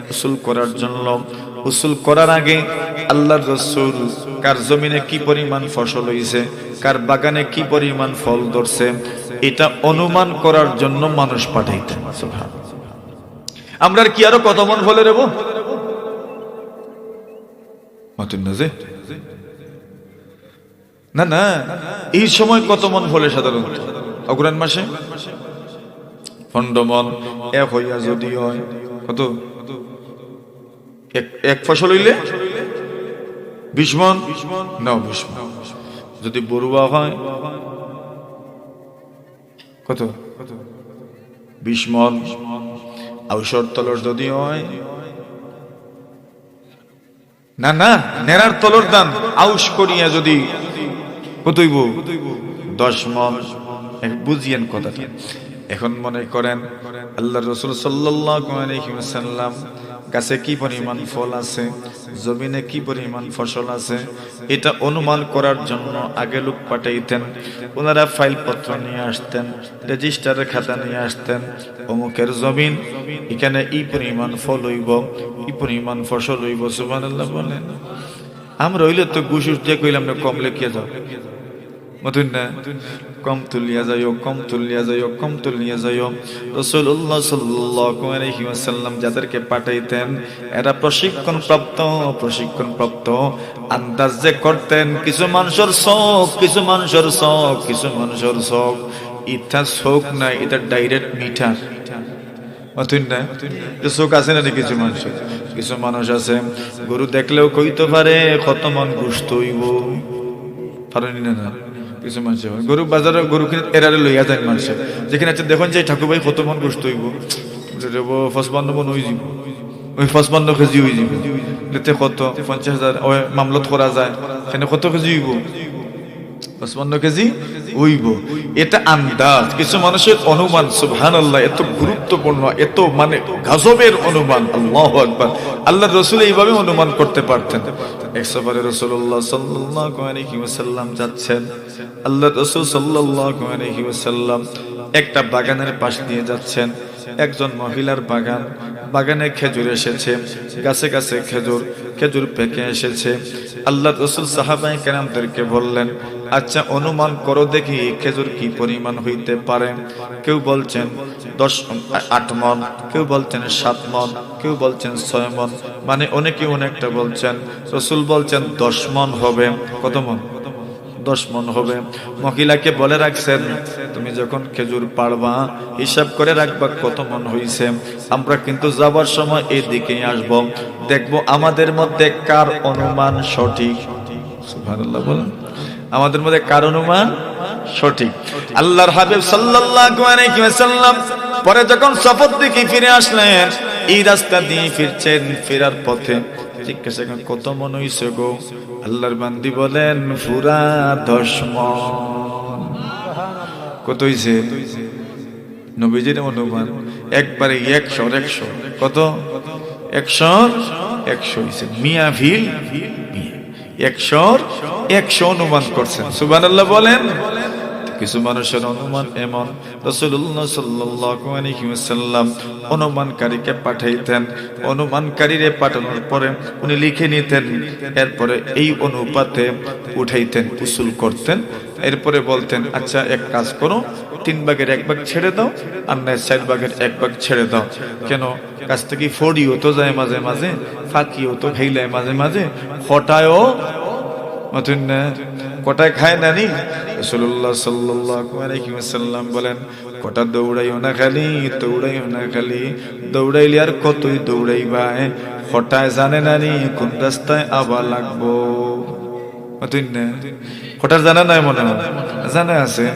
উসুল করার জন্য। উসুল করার আগে আল্লাহর রসুল কার জমিনে কি পরিমাণ ফসল হইছে, কার বাগানে কি পরিমাণ ফল ধরছে, এটা অনুমান করার জন্য মানুষ পাঠাইতেন। সুবহানাল্লাহ। আমরার কি আরো কত মণ ফলে রেবো? মাতুন না যে? না, না, এই সময় কত মণ ফলে সাধারণত? অগ্রহায়ণ মাসে পনেরো মণ, এক হইয়া যদি হয়, কত? এক, এক ফসল হইলে বিশ মণ? না, বিশ মণ। যদি বড়ুয়া হয়, কত? বিশ মণ। আউশর তলর যদি হয়, না, না, নেড়ার তলর ধান আউশ করিয়া যদি কত অইবো? দশ মণ। এক বুঝিয়েন কথাটা। এখন মনে করেন আল্লাহর রাসূল সাল্লাল্লাহু আলাইহি ওয়াসাল্লাম গাছে কি পরিমাণ ফল আছে, জমিনে কি পরিমাণ ফসল আছে, এটা অনুমান করার জন্য আগে লোক পাঠাইতেন। ওনারা ফাইলপত্র নিয়ে আসতেন, রেজিস্টারের খাতা নিয়ে আসতেন, অমুকের জমিন, এখানে এই পরিমাণ ফল অইবো, এই পরিমাণ ফসল অইবো। সুবহানাল্লাহ বলেন। আমরা অইলে তো ঘুষ উস দিয়া কইলাম না, কম লেখিয়া যাও। মতন না? কম তুলিয়া যাইও, কম তুলিয়া যাইও, কম তুলিয়া যাইও। রাসূলুল্লাহ সাল্লাল্লাহু আলাইহি ওয়াসাল্লাম যাদেরকে পাঠাইতেন, এরা প্রশিক্ষণপ্রাপ্ত, প্রশিক্ষণপ্রাপ্ত। আন্দাজ যে করতেন, কিছু মানুষের চোখ, কিছু মানুষের চোখ, কিছু মানুষের চোখ, ইটা চোখ না, ইটা direct meter। অতএব না, যে চোখ আছে না নি কিছু মানুষের, কিছু মানুষ আছে গরু দেখলেও কইতো পারে কত মণ গোশত অইবো, পারইন না? না, কিছু মানুষ আছে। গরু বাজারো গরু কিনে এরারে লইয়া যাইন মানুষে, যেখানে আছে দেখইন যে ঠাকুর ভাই কত মণ গোশত অইবো, বলে, "রে বো, পঁচপান্ন মণ অইযিবো, ওই পঁচপান্ন কেজি অইযিবো।" এতে কত? পঞ্চাশ হাজার। ওই মামলত করা যায়, এখানে কত কেজি অইবো? পঁচপান্ন কেজি অইবো। এটা আন্দাজ, কিছু মানুষের অনুমান। সুবহানাল্লাহ, এত গুরুত্বপূর্ণ, এত মানে গজবের অনুমান। আল্লাহু আকবার। আল্লাহর রাসূল এইভাবে অনুমান করতে পারতেন। এক সফরে রাসূলুল্লাহ সাল্লাল্লাহু আলাইহি ওয়াসাল্লাম যাচ্ছেন, আল্লাহর রাসূল সাল্লাল্লাহু আলাইহি ওয়াসাল্লাম একটা বাগানের পাশ দিয়ে যাচ্ছেন। একজন মহিলার বাগান, বাগানে খেজুর এসেছে, গাছে গাছে খেজুর, খেজুর পেকে এসেছে। আল্লাহর রাসূল সাহাবায়ে কেরামদেরকে বললেন, "আচ্ছা, অনুমান করো দেখি, এই খেজুর কি পরিমাণ হইতে পারে?" কেউ বলছেন দশ, আট মণ, কেউ বলছেন সাত মণ, কেউ বলছেন ছয় মণ, মানে অনেকে অনেকটা বলছেন। রাসূল বলছেন, "দশ মণ হবে।" কত মণ? দশ মণ হবে। মহিলাকে বলে রাখছেন, "তুমি যখন খেজুর পাড়বা, হিসাব করে রাখবা কত মণ হইছে। আমরা কিন্তু যাবার সময় এই দিকেই আসব, দেখব আমাদের মধ্যে কার অনুমান সঠিক।" সুবহানাল্লাহ বলেন। আমাদের মধ্যে কার অনুমান সঠিক? আল্লাহর হাবিব সাল্লাল্লাহু আলাইহি ওয়াসাল্লাম পরে যখন সফর থেকে ফিরে আসলেন, এই রাস্তা দিয়ে ফিরছেন, ফেরার পথে জিজ্ঞাসা করেন, "কত মণ হইছে গো?" আল্লাহর বান্দি বলেন, "পুরা দশ মণ।" কত হইছে? নবীজির অনুমান একবারে একশোর একশো। কত? একশোর একশো হইছে। মিয়া ফিল মিয়া। একশোর একশো অনুমান করছেন। সুবহানাল্লাহ বলেন। কিছু মানুষের অনুমান এমন, রাসূলুল্লাহ সাল্লাল্লাহু আলাইহি ওয়াসাল্লাম অনুমানকারীকে পাঠাইতেন, অনুমানকারীরে পাঠানোর পরে উনি লিখে নিতেন, এরপরে এই অনুপাতে উঠাইতেন, উসুল করতেন। এরপরে বলতেন, "আচ্ছা, এক কাজ করো, তিন ভাগের এক ভাগ ছেড়ে দাও, আর নয় চার ভাগের এক ভাগ ছেড়ে দাও।" কেন? গাছ থাকি ফড়িও তো যায় মাঝে মাঝে, ফাকিও তো খাইলায় মাঝে মাঝে, কটায়ও, মতন না, কটায় খায় না নি? রাসূলুল্লাহ সাল্লাল্লাহু আলাইহি ওয়াসাল্লাম বলেন, "কটা দৌড়াইও না খালি, দৌড়াইও না খালি, দৌড়াইলে আর কতই দৌড়াইবায়, কটায় জানে না নি কোন রাস্তায় আবার লাগবো।" মতন না, কটার জানা নাই মনে হয়? জানা আছে।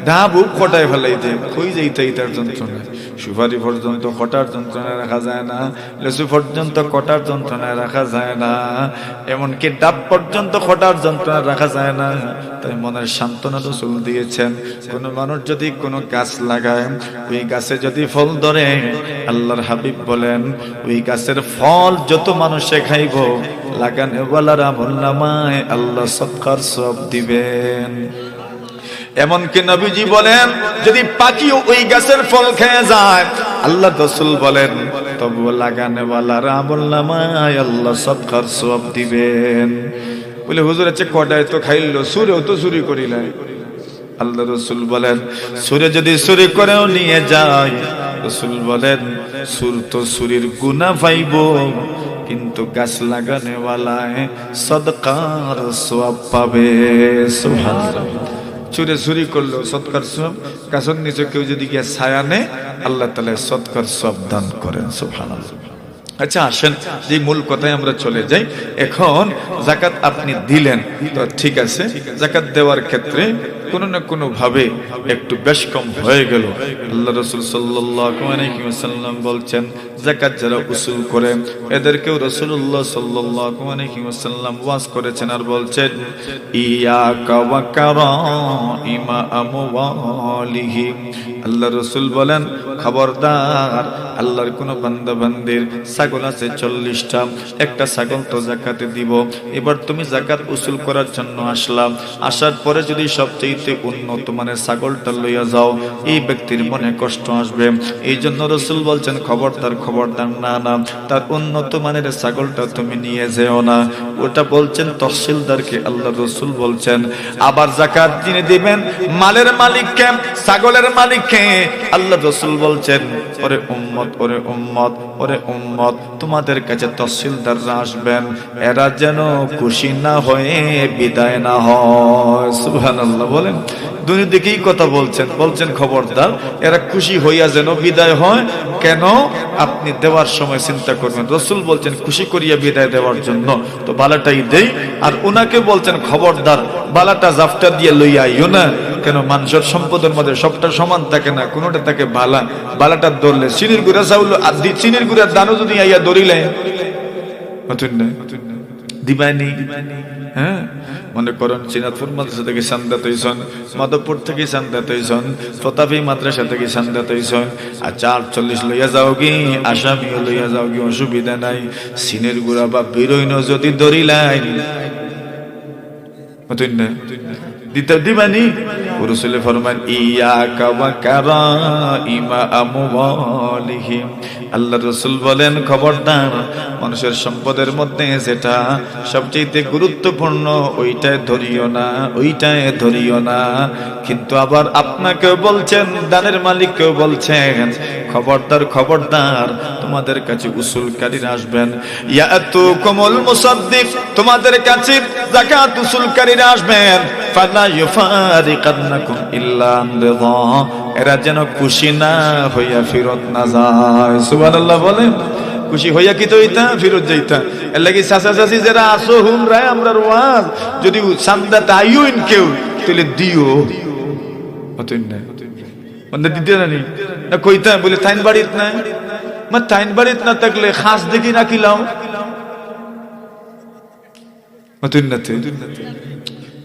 ডাব উপ কটায় ফেলাই দে, কই যাইতা ইতার যন্ত্রণা। সুপারি পর্যন্ত কটার যন্ত্রণায় রাখা যায় না, লেচু পর্যন্ত কটার যন্ত্রণায় রাখা যায় না, এমনকি ডাব পর্যন্ত কটার যন্ত্রণায় রাখা যায় না। তাই মনের সান্ত্বনা রাসূল দিয়েছেন, কোনো মানুষ যদি কোনো গাছ লাগায়, ওই গাছে যদি ফল ধরে, আল্লাহর হাবিব বলেন, ওই গাছের ফল যত মানুষে খাইবো, লাগানেওয়ালার আমল নামায় আল্লাহ সদকার সওয়াব দিবেন। এমনকি নবীজি বলেন, যদি পাখিও ওই গাছের ফল খেয়ে যায়, আল্লাহর রাসূল বলেন, তবুও লাগানেওয়ালার আমল নামায় আল্লাহ সদকার সওয়াব দিবেন। বলে, "হুজুর, আচ্ছা কটায় তো খাইলো, চুরেও তো চুরি করিলায়।" আল্লাহর রাসূল বলেন, "চুরে যদি চুরি করেও নিয়ে যায়," রাসূল বলেন, "চুর তো চুরির গুনাহ পাইবো, কিন্তু গাছ লাগানেওয়ালায় সদকার সওয়াব পাবে।" সুবহানাল্লাহ। চুরে চুরি করলেও সদকার সওয়াব, গাছের নিচে কেউ যদি গিয়া ছায়া নেয়, আল্লাহ তাআলায় সদকার সওয়াব দান করেন। সুবহানাল্লাহ। আচ্ছা, আসেন, যে মূল কথায় আমরা চলে যাই। এখন যাকাত আপনি দিলেন, তো ঠিক আছে, যাকাত দেওয়ার ক্ষেত্রে কোনো না কোনো ভাবে একটু বেশ কম হয়ে গেল। আল্লাহ রাসূল সাল্লাল্লাহু আলাইহি ওয়াসাল্লাম বলছেন, যাকাত যারা উসুল করে, এদেরকেও রাসূলুল্লাহ সাল্লাল্লাহু আলাইহি ওয়াসাল্লাম ওয়াজ করেছেন আর বলছেন, "ইয়াকা ওয়া কারাইমা আমওয়ালিহিম।" আল্লাহ রাসূল বলেন, "খবরদার, আল্লাহর কোনো বান্দা বান্দির ছাগল আছে চল্লিশটা, একটা ছাগল তো যাকাতে দিব, এবার তুমি যাকাত উসুল করার জন্য আসলাম, আসার পরে যদি সবচেয়ে উন্নত মানের ছাগলটা লইয়া যাও, এই ব্যক্তির মনে কষ্ট আসবে।" এই জন্য রাসূল বলছেন, "খবরদার, খবরদার, না, না, তার উন্নত মানের ছাগলটা তুমি নিয়ে যেও না।" ওটা বলছেন তহসিলদারকে, আল্লাহ রাসূল বলছেন। আবার যাকাত যিনি দিবেন, মালের মালিককে, ছাগলের মালিককে, আল্লাহ রাসূল বলছেন, "ওরে উম্মত, ওরে উম্মত, ওরে উম্মত, তোমাদের কাছে তহসিলদাররা আসবেন, এরা যেন খুশি না হয়ে বিদায় না হয়।" সুবহানাল্লাহ বলেন। দুই দিকেই কথা বলছেন, বলছেন, "খবরদার, এরা খুশি হইয়া যেন বিদায় হয়।" কেন? আপনি দেওয়ার সময় চিন্তা করবেন। রাসূল বলছেন, "খুশি করিয়া বিদায় দেওয়ার জন্য তো বালাটাই দেই।" আর ওনাকে বলছেন, "খবরদার, বালাটা জাফটা দিয়ে লইয়া আইও না।" কেন? মানুষের সম্পদের মধ্যে সবটা সমান থাকে না, কোনোটা থাকে বালা। বালাটা ধরলে চিনির গুঁড়া চাউল আর দি-, চিনির গুঁড়ার দানও যদি আইয়া ধরিলে, নতুন না? দিবানি? হ্যাঁ? মনে করেন, সিনাতপুর মাদ্রাসা থেকে চান্দা তৈছন, মাধবপুর থেকে চান্দা তৈছন, প্রতাপী মাদ্রাসা থেকে চান্দা তৈছন, আর চার চল্লিশ লইয়া যাওগি, আসামিও লইয়া যাওগি, অসুবিধা নাই। চিনির গুঁড়া বা বিরইনও যদি ধরিলাই, নতুন না? দিতে দিবানি? ও রাসূলে ফরমান, "ইয়াকা ওয়া কারাইমা আমওয়ালিহিম।" আল্লাহ রাসূল বলেন, "খবরদার, মানুষের সম্পদের মধ্যে যেটা সবচেয়ে গুরুত্বপূর্ণ, ওইটায় ধরিও না, ওইটায় ধরিও না।" কিন্তু আবার আপনাকেও বলছেন, দানের মালিককেও বলছেন, "খবরদার, খবরদার, তোমাদের কাছে উসুলকারীরা আসবেন।" ইয়াতুকুমুল মুসাদ্দিক, তোমাদের কাছে যাকাত উসুলকারীরা আসবেন, "ফালা ইউফারিকান্নাকুম ইল্লা আন রিদা।" এরা যেন খুশি না হইয়া ফিরত না যায়। সুবহানাল্লাহ বলেন। খুশি হইয়া কিতা অইতা? ফিরত যাইতা। এর লাগি চাচা চাচি যেরা আছো, হুনরায় আমরার ওয়াজ, যদি চান্দাত আইও ইন কেউ, তাইলে দিও। অতএব না। মানে দিতে না নি? না কইতা, বলে, "তাইন বাড়িত নাই।" মা, তাইন বাড়িত না থাকলে খাস দেখি রাখিলাও। নতুন নাতে।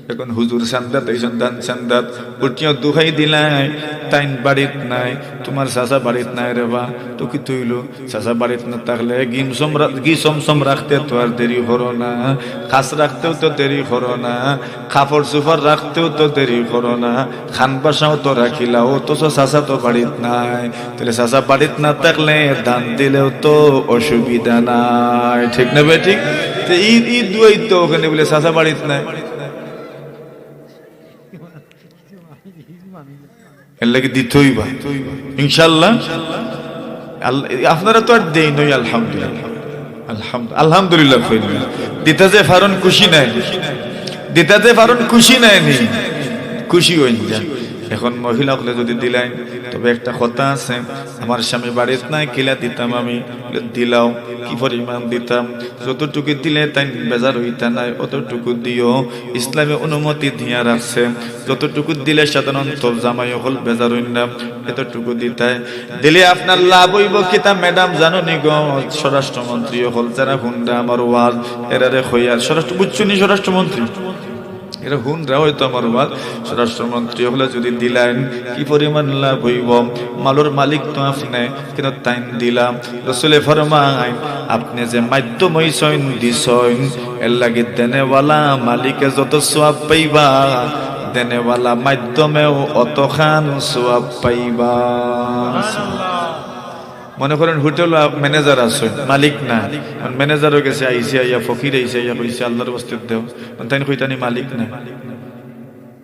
এখন হুজুর চান্দাত আইছন, দান চান্দাত, উঠিয়া দুহাই দিলাই, "তাইন বাড়িত নাই, তোমার চাচা বাড়িত নাই রে বা।" তো কিতা অইলো? চাচা বাড়িত না থাকলে গিমসম রা-, গিসমসম রাখতে তো আর দেরি করো না, খাস রাখতেও তো দেরি করো না, কাপড় চোপড় রাখতেও তো দেরি করো না, খান বাসাও তো রাখিলাও, অথচ চাচা তো বাড়িত নাই। তাইলে চাচা বাড়িত না থাকলে দান দিলেও তো অসুবিধা নাই, ঠিক না বেঠিক? তো এই, এই দুয়াই তো ওখানে বলে চাচা বাড়িত নাই, এর লাগি দিতে অইবা ইনশাআল্লাহ। আল-, আপনারা তো আর দেইন অই, আলহামদুলিল্লাহ, আলহামদু-, আলহামদুলিল্লাহ কইন না। দিতা যে পারইন খুশি নায় নি, দিতা যে পারইন খুশি নায় নি, খুশি অইন যা। এখন মহিলা অকলে যদি দিলাইন, তবে একটা কথা আছে, "আমার স্বামী বাড়িত নাই, কিলা দিতাম আমি?" বলে, "দিলাও।" কি পরিমাণ দিতাম? যতটুকু দিলে তাইন বেজার অইতা নায়, অতটুকু দিও। ইসলামে অনুমতি দিয়া রাখছে, যতটুকু দিলে সাধারণত জামাই অকল বেজার অইন না, এতটুকু দিতায়। দিলে আপনার লাভ অইবো কিতা, ম্যাডাম, জানো নি গো? স্বরাষ্ট্রমন্ত্রী অকল যেরা হুনরা আমার ওয়াজ, এরারে কইয়ার স্বরাষ্ট্র, বুঝছো নি স্বরাষ্ট্রমন্ত্রী? এরা হুনরা হয়তো আমার ওয়াজ, স্বরাষ্ট্রমন্ত্রী অকলে যদি দিলাইন, কি পরিমাণ লাভ অইবো? মালর মালিক তো আপনে, কিন্তু তাইন দিলাম। রসুলে ফরমাইন, আপনে যে মাধ্যম অইছইন, দিছইন, এর লাগি দেনেওয়ালা মালিকে যত সওয়াব পাইবা, দেনেওয়ালা মাধ্যমেও অতখান সওয়াব পাইবা। মনে করেন হোটেল ম্যানেজার আছে, মালিক না, ম্যানেজারর গেছে আইছে, আইয়া ফকির আইছে, আইয়া কইছে, "আল্লাহর ওয়াস্তে দেও।" তাইন কইতা নি মালিক না।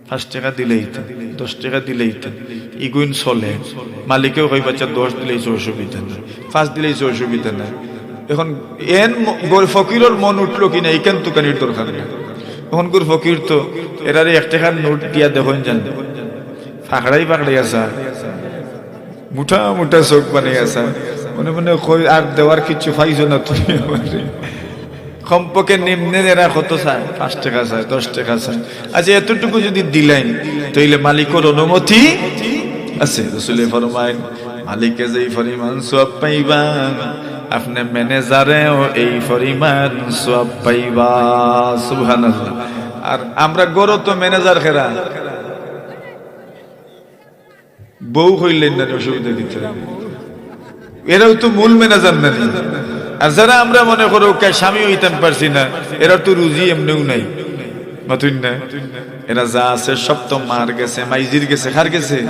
পাঁচ টেকা দিলেই তো, দশ টেকা দিলেই তো, ইগুইন চলে। মালিকেও কইবা, "আচ্ছা, দশ দিলেই তো অসুবিধা নাই, পাঁচ দিলেই তো অসুবিধা নাই।" এখন এন ম-, গর-, ফকিরর মন উঠলো কিনা, ইখান তুকানির দরকার নাই। এখন গর ফকির তো এরারে এক টেকার নোট দিয়া দেখইন জান, ফাকড়াই ফাকড়াই আছে, মুটা মুটা চোখ বানাই আছে, মনে মনে কই, "আর দেওয়ার কিছু পাইছো না তুমি আমারে?" কমপক্ষে নিম্নে এরা কত চায়? পাঁচ টেকা চায়, দশ টেকা চায়। আচ্ছা, এতটুকু যুদি দিলাইন, তাইলে মালিকর অনুমতি আছে। রসুলে ফরমাইন, মালিকে যেই পরিমাণ সওয়াব পাইবা, আপনে ম্যানেজারেও এই পরিমাণ সওয়াব পাইবা। সুবহানাল্লাহ। আর আমরা ঘরো তো ম্যানেজার খেরা, বউ কইলেন না, অসুবিধা দিতে। এরাও তো মূল ম্যানেজার না নি? আর যারা আমরা মনে করো কে স্বামী হইতাম পারছি না, এরা তো রুজি এমনেও নাই। মাতুন না? এরা যা আছে সব তো মার গেছে, মাইজির গেছে। কার গেছে?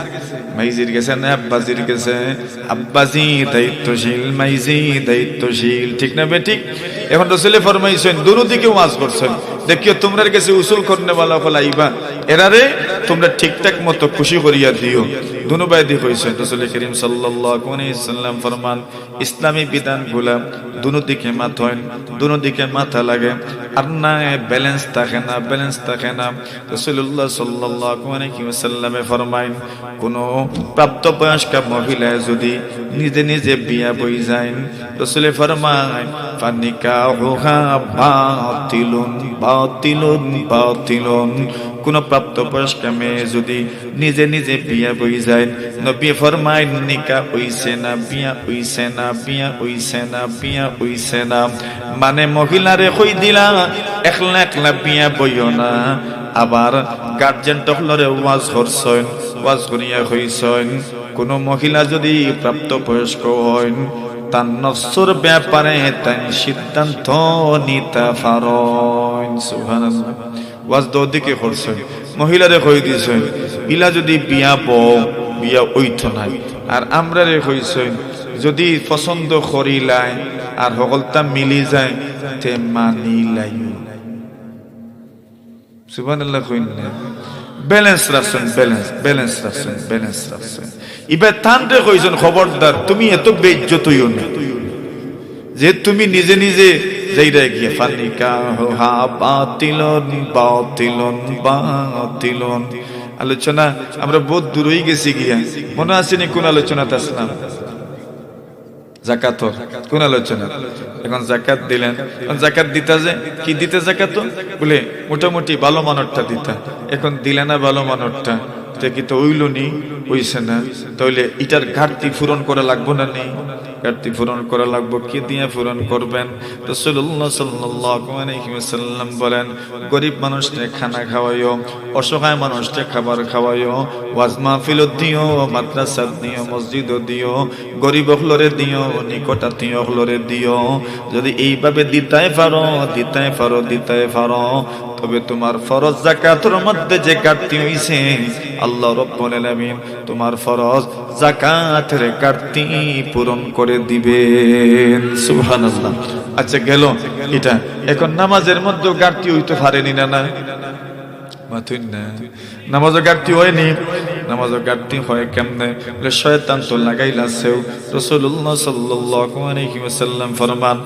মাইজির গেছে না আব্বাজির গেছে? আব্বাজি দায়িত্বশীল, মাইজি দায়িত্বশীল, ঠিক না বেঠিক? এখন রসুলে ফরমাইছেন, দুনো দিকে ওয়াজ করছেন, দেখিও তোমরার গেছে উসুল করনেওয়ালা অকল আইবা, এরারে তোমরা ঠিকঠাক মতো খুশি করিয়া দিও। দুনো বায়দি কইছেন, রসুল করিম সাল্লাল্লাহু আলাইহি ওয়াসাল্লাম ফরমান, ইসলামী বিধানগুলা দুনো দিকে মাতইন, দুনো দিকে মাতা লাগে, আর না ব্যালেন্স থাকে না, ব্যালেন্স থাকে না। রাসূলুল্লাহ সাল্লাল্লাহু আলাইহি ওয়াসাল্লামে ফরমাইন, কোনো প্রাপ্তবয়স্কা মহিলায় যদি নিজে নিজে বিয়া বই যাইন, রাসূলে ফরমাইন, "ফানিকাহুহা বাতিলুন, বাতিলুন, বাতিলুন।" কোনো প্রাপ্তবয়স্কা মেয়ে যদি নিজে নিজে বিয়া বই যাইন, নবী ফরমাইন, "নিকা অইছে না, বিয়া অইছে না, বিয়া অইছে না, বিয়া অইছে না।" মানে মহিলারে কই দিলা, একলা একলা বিয়া বইও না। আবার গার্জেন অকলরে ওয়াজ করছইন, ওয়াজ করিয়া কইছইন, কোনো মহিলা যদি প্রাপ্তবয়স্ক হইন, তার নফসর ব্যাপারে তাই সিদ্ধান্ত নিতা পারইন। সুবহানাল্লাহ। ওয়াজ দুদিকে করছইন, মহিলারে কই দিছইন, ইলা যদি বিয়া বও, বিয়া অইতো নায়। আর আমরারে কইছইন, যদি পছন্দ করিলায় আর হকলতা মিলি যায়, তে মানিলাইও। সুবহানাল্লাহ কইন না। ব্যালেন্স রাখছইন, ব্যালেন্স, ব্যালেন্স রাখছইন, ব্যালেন্স রাখছইন। ইবা তানরে কইছইন, "খবরদার, তুমি এত বেইজ্জত অইও না যে তুমি নিজে নিজে যাইরা গিয়া।" ফানিকাহুহা বাতিলুন, বাতিলুন, বাতিলুন। আলোচনা আমরা বহুত দূর অই গেছি গিয়া। মনো আছে নি কোন আলোচনাত আছলাম? জাকাতর কোন আলোচনা? এখন জাকাত দিলেন, এখন জাকাত দিতা যে, কি দিতা জাকাত? বলে, "মোটামুটি ভালো মানরটা দিতা।" এখন দিলা না ভালো মানরটা, তে কিতা অইলো নি? অইছে না। তাইলে ইটার ঘাটতি পূরণ করা লাগবো না নি? ঘাটতি পূরণ করা লাগবো। কি দিয়া পূরণ করবেন? রাসূলুল্লাহ সাল্লাল্লাহু আলাইহি ওয়াসাল্লাম বলেন, "গরিব মানুষরে খানা খাওয়াইও, অসহায় মানুষরে খাবার খাওয়াইও, ওয়াজ মাহফিলো দিও, মাদ্রাসাত দিও, মসজিদো দিও, গরিব অকলরে দিও, নিকটাত্মীয় অকলরে দিও।" যদি এইভাবে দিতায় পারো, দিতায় পারো, দিতায় পারো, তবে তোমার ফরজ জাকাতর মধ্যে যে ঘাটতি অইছে, আল্লাহ রব্বুল আলামিন তোমার ফরজ জাকাতর ঘাটতি পূরণ করে দিবেন। সুবহানাল্লাহ। আচ্ছা, গেল ইটা। এখন নামাজর মধ্যেও ঘাটতি অইতো পারে নি না, না? মাতুন না। নামাজও ঘাটতি অয় নি? নামাজও ঘাটতি অয় কেমনে? বলে, শয়তান তো লাগাইল আছেউ। রাসূলুল্লাহ সাল্লাল্লাহু আলাইহি ওয়াসাল্লাম ফরমান,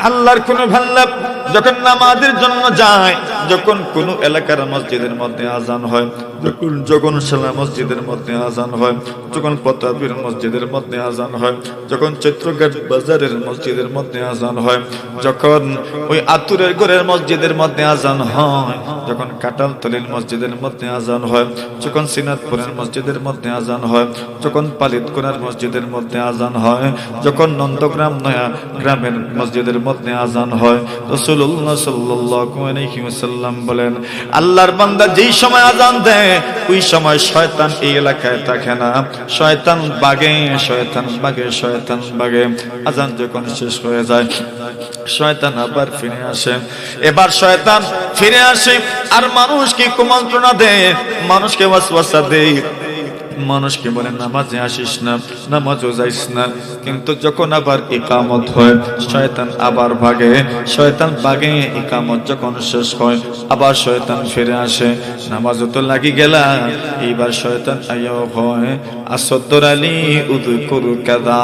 আল্লাহর কোন বান্দা যখন নামাজর জন্য যায়, যখন কোন এলাকার মসজিদর মধ্যে আজান হয়, যখন, যখন সেলা মসজিদর মধ্যে আজান হয়, যখন প্রতাপের মসজিদর মধ্যে আজান হয়, যখন চৈত্রঘাট বাজারর মসজিদর মধ্যে আজান হয়, যখন ওই আতুরের ঘরর মসজিদর মধ্যে আজান হয়, যখন কাঁঠালতলির মসজিদর মধ্যে আজান হয়, যখন সিনাতপুরর মসজিদর মধ্যে আজান হয়, যখন পালিতকুনার মসজিদর মধ্যে আজান হয়, যখন নন্দগ্রাম নয়া গ্রামর মসজিদর মধ্যে আজান হয়, রাসূলুল্লাহ সাল্লাল্লাহু আলাইহি ওয়াসাল্লাম বলেন, আল্লাহর বান্দা যেই সময় আজান দেয়, ওই সময় শয়তান এই এলাকায় থাকে না। শয়তান ভাগে, শয়তান ভাগে, শয়তান ভাগে। আজান যখন শেষ হয়ে যায়, শয়তান আবার ফিরে আসে। এবার শয়তান ফিরে আসে, আর মানুষকে কুমন্ত্রণা দেয়, মানুষকে ওয়াসওয়াসা দেয়, মানুষকে বলে, "নামাজে আসিস না, নামাজও যাইস না।" কিন্তু যখন আবার ইকামত হয়, শয়তান আবার ভাগে, শয়তান ভাগে। ইকামত যখন শেষ হয়, আবার শয়তান ফিরে আসে, "নামাজও তো লাগি গেলা।" এইবার শয়তান আইয়াও হয়, "আসদ্দর আলী, উযকুর কাযা,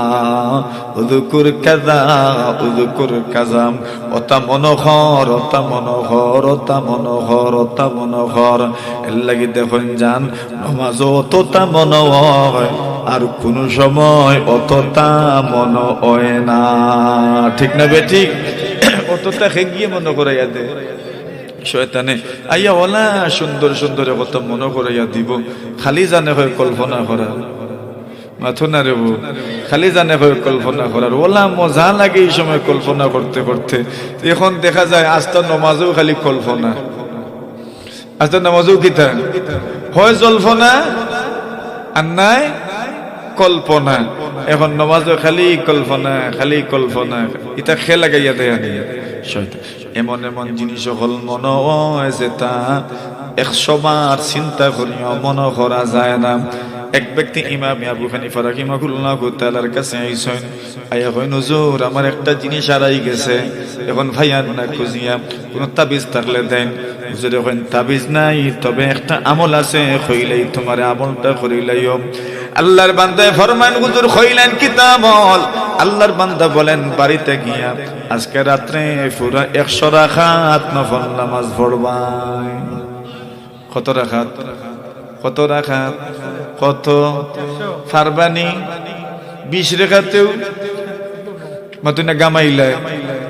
উযকুর কাযা, উযকুর কাযা।" অতা মনো কর, অতা মনো কর, অতা মনো কর, অতা মনো কর। এর লাগি দেখইন যান, নামাজও অততা মনো হয়, আর কুনু সময় অততা মনো হয় না। ঠিক না বেঠিক? অতটা হেগিয়ে মনো করাইয়া দে। শয়তানে আইয়া অলা সুন্দর সুন্দর কথা মনো করাইয়া দিবো, খালি জানে কয় কল্পনা করা। মাতো না রে বউ, খালি জানে কয় কল্পনা করার। অলা মজা লাগে ই সময় কল্পনা করতে করতে। এখন দেখা যায় আস্তা নমাজও খালি কল্পনা। আস্তা নমাজও কিতা? হয় জল্পনা, আর নায় কল্পনা। এখন নমাজও খালি কল্পনা, খালি কল্পনা। ইতা খে লাগাইয়া দেয় আনি? শয়তান। এমন এমন জিনিস অকল মনো অয় যেতা একশো বার চিন্তা করিয়াও মনো করা যায় না। এক ব্যক্তি ইমাম আবু হানিফা রাহিমাহুল্লাহু তাআলার কাছে আইছইন, আইয়া কইন, "হুজুর, আমার একটা জিনিস হারাই গেছে, এখন পাইয়ার না খুঁজিয়া, কুনু তাবিজ থাকলে দেইন।" হুজুরে কইন, "তাবিজ নাই, তবে একটা আমল আছে, কইলেই তুমারে আমলটা করিলাইও।" আল্লাহর বান্দায় ফরমাইন, "হুজুর, কইলাইন কিতা আমল?" আল্লাহর বান্দা বলেন, "বাড়িতে গিয়া আজকে রাত্রে পুরা একশো রাকাত নফল নামাজ পড়বায়।" কত রাকাত? কত রাকাত? কত? পারবানি? বিশ রেকাতেও? মাতুন না, গামাইলায়।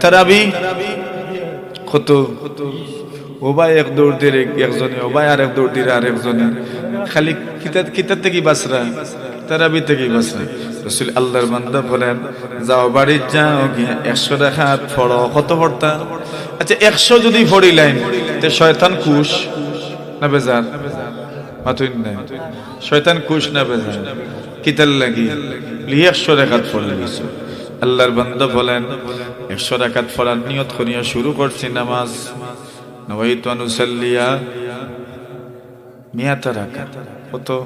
তারাবি? কত? ও ভাই এক দৌড় দির এক-, একজনে, ও ভাই আর এক দৌড় দির আর একজনে। খালি কিতা, কিতা থাকি বাঁচরা? তারাবি থাকি বাঁচরা। রসুল আল্লাহর বান্দা বলেন, "যাও বাড়িত যাও, গিয়া একশো রাকাত পড়ো।" কত পড়তা? আচ্ছা, একশো যদি পড়িলাইন, তে শয়তান খুশ না বেজার? মাতুন নাই। শয়তান খুশ না বেজার? কিতার লাগি? বলে, "একশো রাকাত পড়ি গেছো।" আল্লাহর বান্দা বলেন, "একশো রাকাত পড়ার নিয়ত করিয়া শুরু করছি নামাজ, নাওয়াইতু আন উসাল্লিয়া মিয়াতা রাকাত।" কত?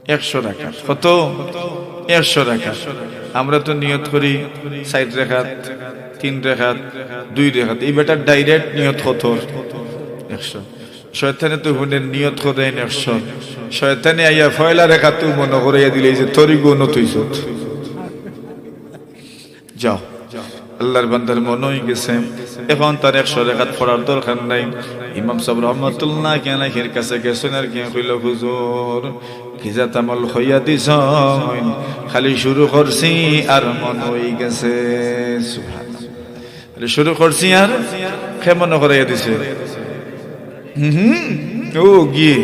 একশো রাকাত। কত? একশো রাকাত। আমরা তো নিয়ত করি চাইর রাকাত, তিন রাকাত, দুই রাকাত। এই বেটার direct নিয়ত কত? একশো। শয়তানে তো হুনে নিয়ত করেন একশো। শয়তানে আইয়া পয়লা রেকাতউ মনো করাইয়া দিলে, এই যে তরি গুণ তুই যত। যাও, আল্লাহর বান্দার মনো অই গেছে, এখন তার একশো রেকাত পড়ার দরকার নাই। ইমাম সাহেব রহমতুল্লাহ কেন এর কাছে গেছইন আর গিয়া কইলা, "হুজুর, কি জাত আমল কইয়া দিছইন, খালি শুরু করছি আর মনো অই গেছে।" সুবহানাল্লাহ। বলে, "শুরু করছি আর কে মনো করাইয়া দিছে?" হুম, হুম, ও গিয়ে।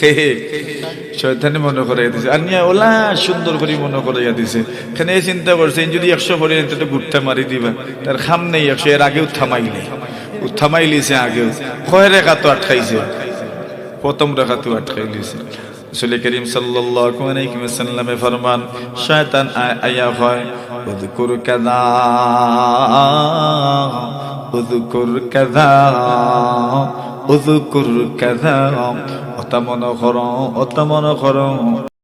কে? শয়তানে মনো করাইয়া দিছে। আর নিয়া ওলা সুন্দর করি মনো করাইয়া দিছে। এখানে এই চিন্তা করছে, "এই যদি একশো পড়ি, এটা তো গুট্টা মারি দিবা।" তার খাম নেই একশো, এর আগেউ থামাইলে। ও থামাইলিছে আগেউ। কয় রেকাতো আটকাইছে? প্রথম রেকাতো আটকাইলিছে। রাসূল করিম সাল্লাল্লাহু আলাইহি ওয়াসাল্লামে ফরমান, শয়তান আ-, আইয়া কয়, "উযকুর কাযা, উযকুর কাযা, উযকুর কাযা।" অতা মনো করো, অতা মনো করো।